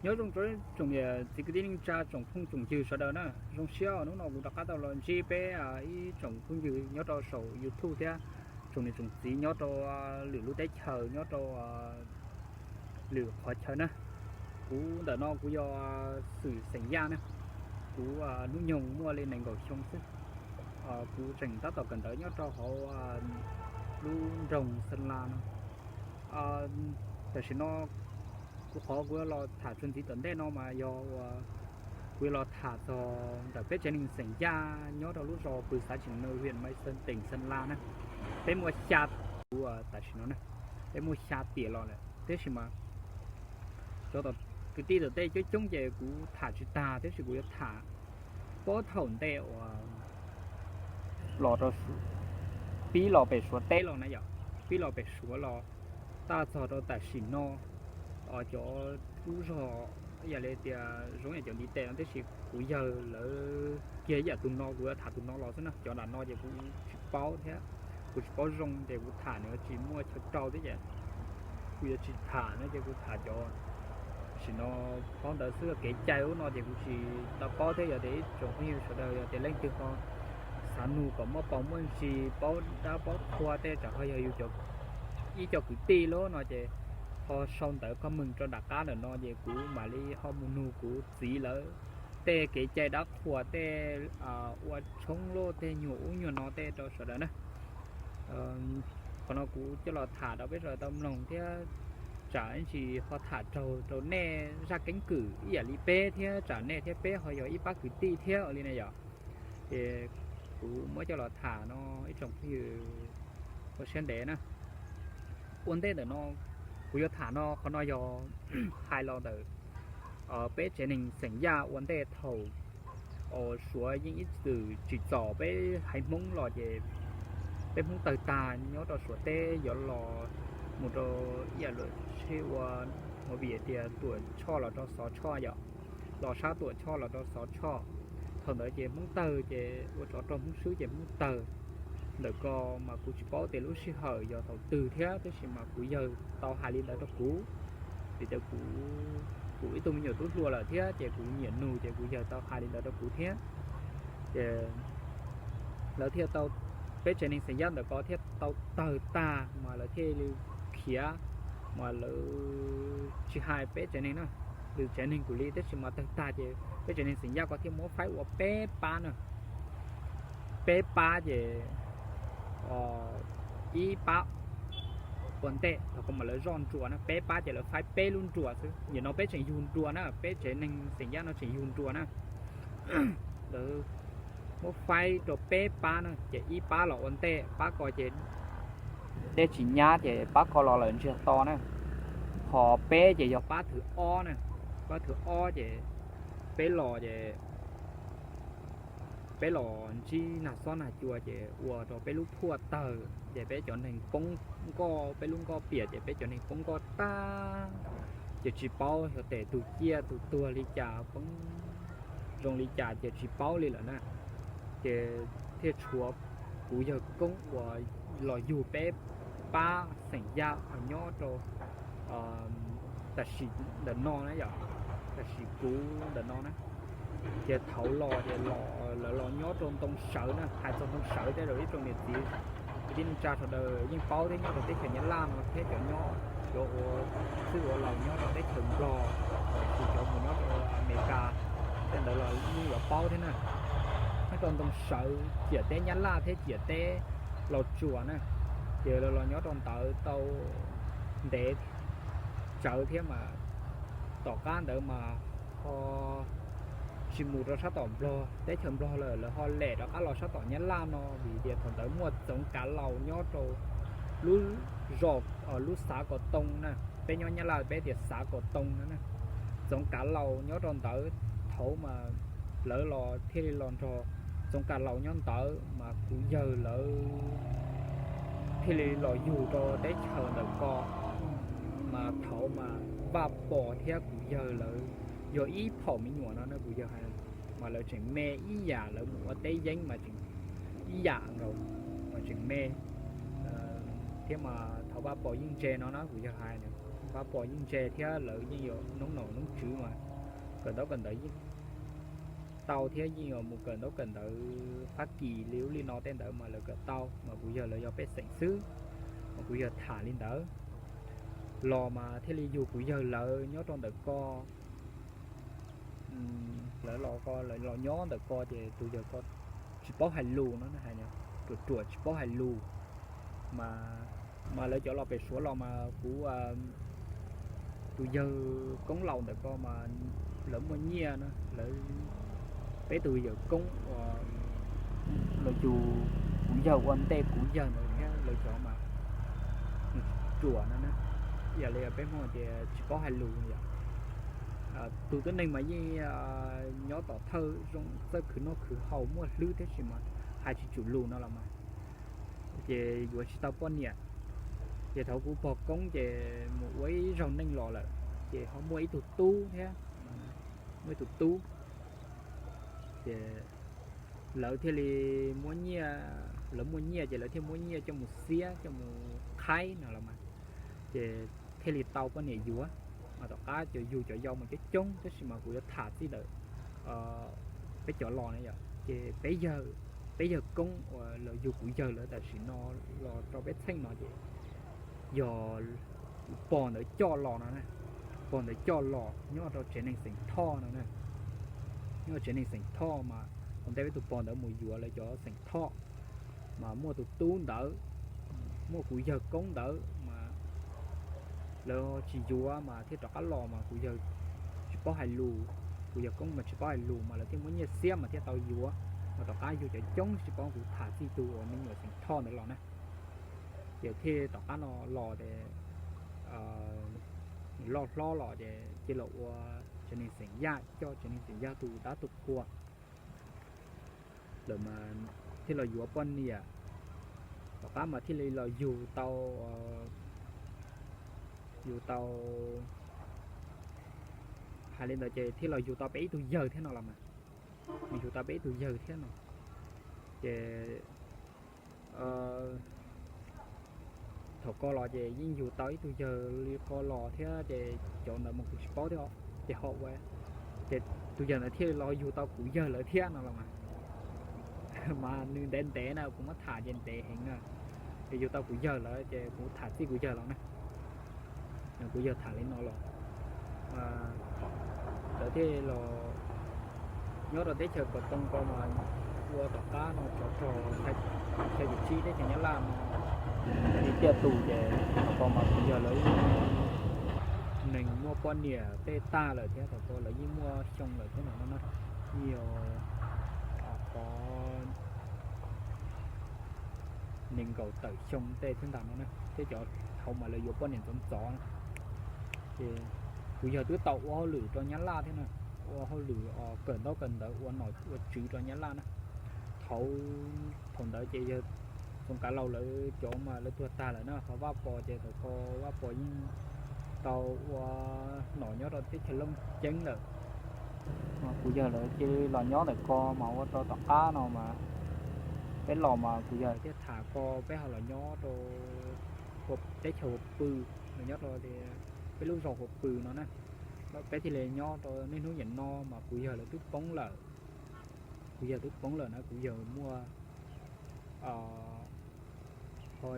Nyob zoo rau tsoom niam txiv kwv tij neej tsa, tsoom phooj tsoom ywg sawv daws na. Zoo siab hnub no kuv rov qab tau los ntsib peb ib tsoom phooj ywg nyob rau saum YouTube thiab tsoom niam tsoom txiv nyob rau lwm lub teb chaws, nyob rau lwm qhov chaw na. Kuv ntawm no kuv yog Xwm xeem Yaj na. Kuv hnub nyoog muaj li nees nkaum xyoo xwb. Kuv tseem tab tom kawm ntawv nyob rau hauv lub nroog Xeeb Las no. Tam sim no kuv qhov kuv yuav los tham txuas ntxiv tom ntej no mas yog uas kuv yuav los tham txog ntawm peb tsev neeg xeem Yaj nyob rau lub zos Pw Xav Tseem Nws, huyện Mai Sơn, tỉnh Sơn La na. Peb muaj xya, kuv tam sim no na, peb muaj xya tiam los lawm tab sis mas cov kwv tij tom tej coob coob ces kuv tham tsis tag tab sis kuv yuav tham puag thaum ntej uas los rau, pib los pem Suav teb los na yom, pib los pem Suav los tab txog rau tam sim no, cov lub zog ib yam li tias zoo yam cov ntiv tes no tab sis kuv yawg lawv kiag ib yam tus no, kuv yuav tham tus no los xwb na. Cov nram no ces kuv tsis paub thiab, kuv tsis paub zoo ces kuv tham nws tsis muaj chaw rau thiab ces kuv yuav tsis tham na ces kuv tham cov tam sim no paub ntawd xwb. Kev cai ub no ces kuv tsis tau paub thiab, yog tias ib tsoom phooj ywg sawv daws yog tias leej twg ho xav nug kom muaj paus muaj ntsis, paub dab paub qhua tej, tsam ho yog yus cov, ib co kwv tij lub no ces ho sau ntawv comment rau nram qab ntawm no ces kuv mam li ho mus nug kuv txiv lawv tej kev cai dab qhuas tej, ua tshoob luj tej nyuag ub nyuag no tej rau sawv daws na. Qhov no kuv coj los tham rau peb sawv daws tau mloog thiab tsam ib ntsis ho tham raug rau nej zaj keeb kwm ib yam li peb thiab tsam nej thiab peb ho yog ib pab kwv tij thiab ua li na yom. Ces kuv muab coj los tham no ib tsoom phooj ywg ua siab ntev na. Ua ntej ntawm no kuv yuav tham no, qhov no yog hais los ntawm peb tsev neeg xeem Yaj ua ntej thaum Suav yeej ib txwm tsim txom peb haiv Hmoob los ces peb Hmoob tawg tag nyob rau Suav teb yuav los mus rau ib yam li sib ua movie tias Tuam Tshoj los rau Xov Tshoj yom, los sab Tuam Tshoj los rau Xov Tshoj. Thaum ntawd ces Hmoob tawg ces ua tsov rog Hmoob swb ces Hmoob tawg. Ntawm ko mas kuv tsis paub tias lub sij hawm yog thaum twg thiab tab sis mas kuv yawg tau hais li ntawd rau kuv, vim tias kuv, kuv ib tug me nyuam tub hluas lawm thiab ces kuv nyiam nug ces kuv yawg tau hais li ntawd rau kuv thiab. Ces lawv thiaj tau, peb tsev neeg xeem Yaj ntawm ko thiaj tau tawg tag mas lawv thiaj li khiav, mas lawv tsis hais peb tsev neeg na, lwm tsev neeg kuj li tab sis mas tawg tag ces peb tsev neeg xeem Yaj ko thiaj muab faib ua peb pab na. Peb pab ces ib pab ua ntej thaum ko mas lawv zoj nruas na, peb pab ces lawv faib peb lub nruas xwb. Nim no peb tseem yug nruas na, peb tsev neeg xeem Yaj no tseem yug nruas na. Lawv muab faib rau peb pab na, ces ib pab los ua ntej, pab ko ces dej tsis nyab ces pab ko los lawm ntsiag to na. Ho peb ces yog pab thwv ob na, pab thwv ob ces peb los ces peb los ntsib nag xob nag cua ces ua rau peb lub phuaj tawg ces peb cov neeg poob nkoj, peb lub nkoj piam ces peb cov neeg poob nkoj tag. Ces tsis paub yog tes tus ciaj tus tuag li cas, poob zoo li cas ces tsis paub li lawm na. Ces thiaj tshuav kuv yawg koob uas los yug peb pab xeem Yaj nyob rau tam sim ntawm no na yom, tam sim kuv ntawm no na. Ces thaum los ces lawv los nyob rau ntoo sawv na, hais txog ntoo sawv tej zaum ib tsoom niam txiv kwv tij neej tsa sawv daws yeej paub thiab, nyob rau teb chaws Nyab Laj no thiab cov nyob, cov uas xwb ua laus nyob rau teb chaws Nplog, tsis cov mus nyob rau Amelikas tej ntawd los yeej yuav paub thiab na. Nyob rau ntoo sawv ciam teb Nyab Laj thiab ciam teb Los Tsuas na, ces lawv los nyob rau ntawd tau ntev tsawv thiab mas tom qab ntawd mas ho tsis mus rau sab tom Nplog, teb chaws Nplog lawm, lawv ho lem rov qab los sab tom Nyab Laj no vim tias thaum ntawd muaj Txoov Kav Laus nyob rau lub zos, lub xav Kom Too na, peb nyob Nyab Laj peb tias xav Kom Too no na. Txoov Kav Laus nyob rau ntawd, thaum mas lawv los thiaj li los nrog Txoov Kav Laus nyob ntawd mas kuv yawg lawv thiaj li los yug rau teb chaws ntawm ko. Mas thaum mas Vaj Pos thiab kuv yawg lawv yog ib phaum me nyuam no na, kuv yawg hais, mas lawv tseem me ib yam, lawv mus ua teb yeeb mas tseem ib yam nkaus, mas tseem me thiab mas thaum Vaj Pos yeej ntse no na, kuv yawg hais na. Vaj Pos yeej ntse thiab lawv yeej yog noob nom noob tswv mas kawm ntaub kawm ntawv yeej tau thiab yeej yuav mus kawm ntaub kawm ntawv Fab Kis li ub li no tej ntawd mas lawv kawm tau, mas kuv yawg lawv yog pej xeem xwb, mas kuv yawg tham li ntawd los mas thiaj li yug kuv yawg lawv nyob rau ntawm ko. Lawv los ko, lawv los nyob ntawm ko ces tus yawg ko tsis paub hais lus no, hais ruam ruam tsis paub hais lus. Mas, mas lawv cov los pem Suav los mas kuv, tus yawg koob laus ntawm ko mas lawv muaj nyiaj na, lawv, peb tus yawg koob uas los yug kuv yawg ua ntej kuv yawg ntawd thiab lawv cov mas ruam no na, yam li peb Hmoob tias tsis paub hais lus yom. Tus tib neeg mas yeej nyob tom thawj zoo txawj khwv noj khwv haus muaj hlwb tab sis mas hais tsis tsum lus no los mas ces yuav tsis tau poj niam. Ces thaum kuv pog koob ces mus ua ib zaug neej los lawm, ces ho muaj ib tug tub thiab, muaj ib tug tub. Ces lawv thiaj li muab nyiaj, lawv muaj nyiaj ces lawv thiaj muab nyiaj coj mus xiab coj mus qhaib no los mas, ces thiaj li tau poj niam yuav. Mas tom qab cov yug cov yau mas coob coob tab sis mas kuv yuav tham txij ntawm peb cov los na yom, ces peb yawg koob uas los yug kuv yawg lawv tam sim no los rau peb txheej no ces yog kuv pog ntawd coj los no na. Pog ntawd coj los nyob rau tsev neeg xeem Thoj no na. Nyob tsev neeg xeem Thoj mas ua ntej peb tus pog ntawd mus yuav lawv cov xeem Thoj, mas muaj tus tub ntawd, muaj kuv yawg koob ntawd mas lawv tsis yuav mas thiaj rov qab los mas kuv yawg tsis paub hais lus, kuv yawg koob mas tsis paub hais lus mas lawv thiaj muab nyiaj xiab mas thiaj tau yuav. Mas tom qab yug cov coob tsis paub, kuv tham txij tus uas me nyuam xeem Thoj ntawd los na. Ces thiaj tom qab no los ces loj hlob los ces cia los ua tsev neeg xeem Yaj, coj tsev neeg xeem Yaj tus dab tus qhua lawm mas thiaj los yuav poj niam. Tom qab mas thiaj li los yug tau, yug tau, hais li ntawd ces thiaj los yug tau peb ib tug yawg thiab no los mas. Nws yug tau peb ib tug yawg thiab no. Ces thaum ko los ces yeej yug tau ib tug yawg li ko los thiab ces cov ntawd mas kuv tsis paub thiab. Ces ho ua, ces tus yawg ntawd thiaj los yug tau kuv yawg lawv thiab no los mas. Mas nws ntev ntev na, kuv muab tham ces ntev heev na. Ces yug tau kuv yawg lawv ces kuv tham txij kuv yawg los na. Kuv yawg tham li no los, lawv thiaj los nyob rau teb chaws Kaus Tooj ko mas ua tom qab no tsov rog thaj tsib teb chaws Nyab Laj no li tiaj tus ces ko mas kuv yawg lawv neeg muaj poj niam tej tag lawm thiab, thaum ko lawv yeej muaj xyoo lawm thiab no na. Yeej yog qhov nees nkaum tawm xyoo tej thiab ntag no na, thiab cov thaum mas lawv yuav poj niam ntxov ntxov na. Ces kuv yawg twb tau ua hauj lwm rau Nyab Laj thiab na, ua hauj lwm kawm ntaub kawm ntawv ua nom ua tswv rau Nyab Laj na. Thaum, thaum ntawd ces yawg Txoov Kav Laus lawv cov mas lawv tuag tag lawm na, ho Vaj Pos ces thaum ko Vaj Pos yeej tau ua nom nyob rau teb chaws Looj Ceeb lawm. Kuv yawg lawv cia li los nyob ntawm ko mas ua rau tom qab no mas peb los mas kuv yawg thiaj tham ko peb ho los nyob rau teb chaws Huas Pw, los nyob rau peb lub zos Huas Pw no na. Peb thiaj li nyob rau niaj hnub niam no mas kuv yawg lawv twb poob lawm. Kuv yawg twb poob lawm na, kuv yawg muaj ho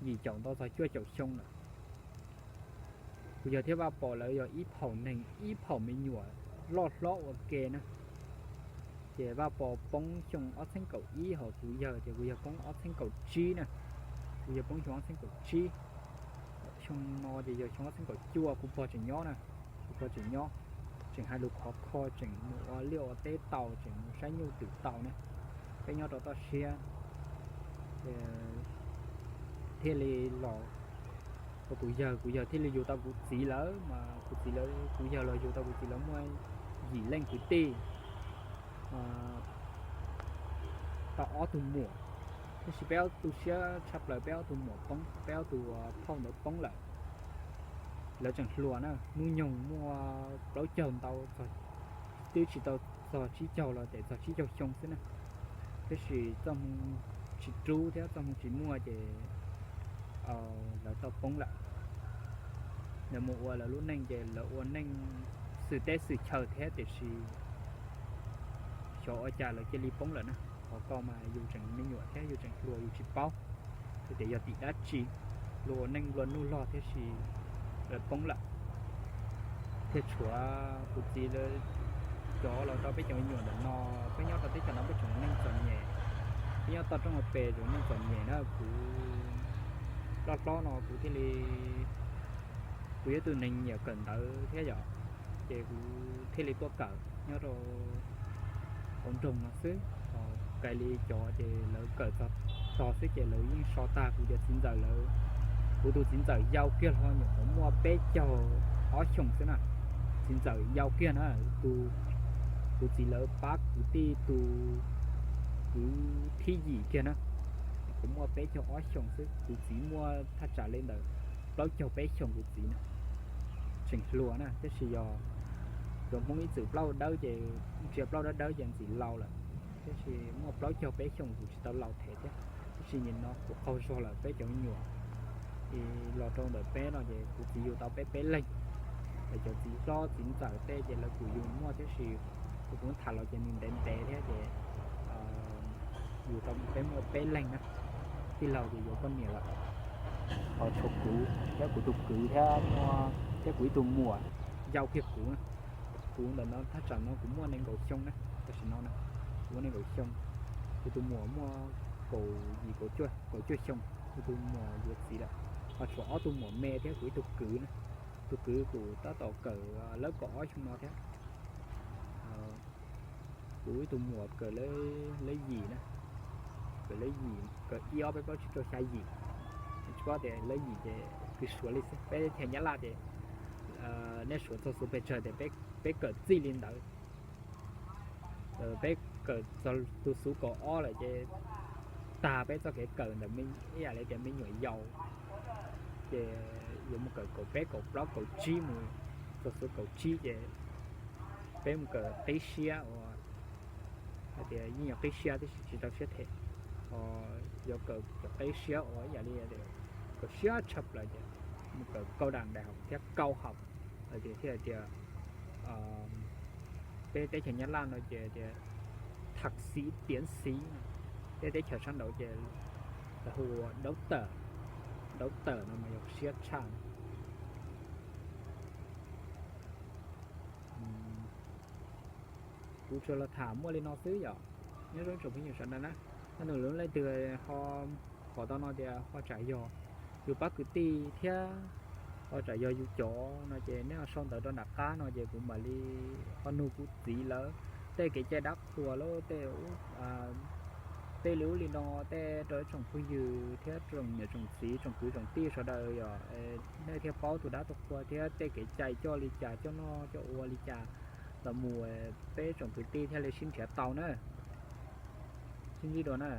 yim caum ntau txog cuaj caum xyoo lawm. Kuv yawg thiab Vaj Pos lawv yog ib phaum neeg ib phaum me nyuam loj hlob ua ke na. Ces Vaj Pos poob xyoo ob txheeb kaum ib, ho kuv yawg ces kuv yawg poob ob txheeb kaum tsib na. Kuv yawg poob xyoo ob txheeb kaum tsib. Xyoo no ces yog xyoo ob txheeb kaum cuaj, kuv pog tseem nyob na. Kuv pog tseem nyob, tseem hais lus khov kho, tseem mus ua liaj ua teb tau, tseem mus saib nyuj twm tau na. Peb nyob rau toj siab thiaj li los ua kuv yawg, kuv yawg thiaj li yug tau kuv txiv lawv mas kuv txiv lawv, kuv yawg los yug tau kuv txiv lawv muaj yim leej kwv tij, tau ob tug muam. Tab sis peb ob tu siab tshaj plaws, peb ob tug muam poob, peb ob tug phauj ntawd poob lawm. Lawv tseem hluas na, hnub nyoog muaj plaub caug ntau, twb tsis tau txog tsib caug los tes txog tsib caug xyoo xwb na. Tab sis txoj hmoo tsis rub thiab txoj hmoo tsis muaj ces lawv tau poob lawm. Lawv mus ua lawv lub neej ces lawv ua neej xwm teb xwm chaw thiab, tiam sis xyov ua cas lawv cia li poob lawm na. Qhov ko mas yus tseem me nyuam thiab yus tseem hluas yus tsis paub tias yog tim dab tsi, luag ua neej nplua nuj log thiab sis lawv poob lawm. Thiaj tshuav kuv txiv lawv cov los rau peb cov me nyuam ntawm no, peb nyob rau teb chaws no peb tseem ua neej txom nyem, peb nyob toj roob hauv pes tseem ua neej txom nyem na. Kuv loj hlob no kuv thiaj li, kuv yog ib tug neeg nyiam kawm ntawv thiab yom, ces kuv thiaj li tuaj kawm nyob rau hauv nroog no xwb. Kais li cov ces lawv kawm txog tog xwb ces lawv yeej so tag kuv cov txiv ntxawm lawv. Kuv tus txiv ntxawm yau kiag hlo nyuam qhuav muaj peb caug ob xyoos xwb na. Txiv ntxawm yau kiag na, tus, kuv txiv lawv pab kwv tij tus kwv thib yim kiag na, nyuam qhuav muaj peb caug ob xyoos xwb. Kuv txiv muaj thaj tsam li ntawm plaub caug peb xyoos kuv txiv na. Tseem hluas na, tab sis yog cov Hmoob ib txwm plaub dawb ces, ntsia plaub dawb dawb ces ntxim laus lawm. Tab sis muaj plaub caug peb xyoos kuv tsis tau laus them thiab, tab sis nim no kuv qaug zog lawm peb cov me nyuam. Es los rau ntawm peb no ces kuv txiv yug tau peb peb leeg. Cov txiv hlob txiv ntxawm tej ces lawv kuj yug muaj, tab sis kuv kuv tham los ces nws ntev ntev thiab ces yug tau peb muaj peb leeg na. Tij laug ces yuav poj niam lawm. Ho tshuav kuv thiab kuv tus kwv thiab, thiab kuv ib tug muam yau kiag kuv na. Kuv ntawm no thaj tsam no kuv muaj nees nkaum xyoo na, tam sim no na, kuv muaj nees nkaum xyoo. Kuv tus muam muaj kaum yim kaum cuaj xyoo, kuv tus muam yuav txiv lawm. Ho tshuav ob tug muam me thiab kuv ib tug kwv na. Tus kwv kuv tab tom kawm lab kaum ob xyoo no thiab. Kuv ib tug muam kawm lab yim na, kawm lab yim, kawm ib ob peb plaub tsib rau xya yim. Tsis paub tias lab yim ces kws Suav li xwb, peb teb chaws Nyab Laj ces nej suav txog xuv pes tsawg tias peb kawm txij li ntawd. Peb kawm txog tus xuv kaum ob lawm ces tag peb txoj kev kawm ntawm ib yam li tias me nyuam yaus, ces yuav mus kawm kaum peb kaum plaub kaum tsib mus txog xuv kaum tsib ces peb mus kawm qib siab uas hais tias yeej yog qib siab tab sis tsis tau siab them. Ho yuav kawm cov qib siab uas ib yam li kawm siab tshaj plaws ces mus kawm kaum dam ntais thiab kaum hom, hais tias thiaj hais tias peb teb chaws Nyab Laj no ces tias thạc sĩ tiến sĩ, peb teb chaws sab nraud ces lawv hu ua doctor, doctor no mas yog siab tshaj. Kuv tsuas los tham muaj li no xwb yom. Nyob zoo tsoom phooj ywg sawv daws na, nug lub leej twg ho pom tau no tias ho tsam yog yus pab kwv tij thiab ho tsam yog yus cov no ces nej ho sau ntawv rau nram qab no ces kuv mam li ho nug kuv txiv lawv tej kev cai dab qhuas lub tej, tej li ub li no tej rau ib tsoom phooj ywg thiab tsoom niam tsoom txiv tsoom kwv tsoom tij sawv daws yom, nej thiaj paub tus dab tus qhua thiab tej kev cai coj li cas coj noj coj ua li cas los mus peb tsoom kwv tij thiaj li sib nrhiav tau na. Sib ntsib dua na.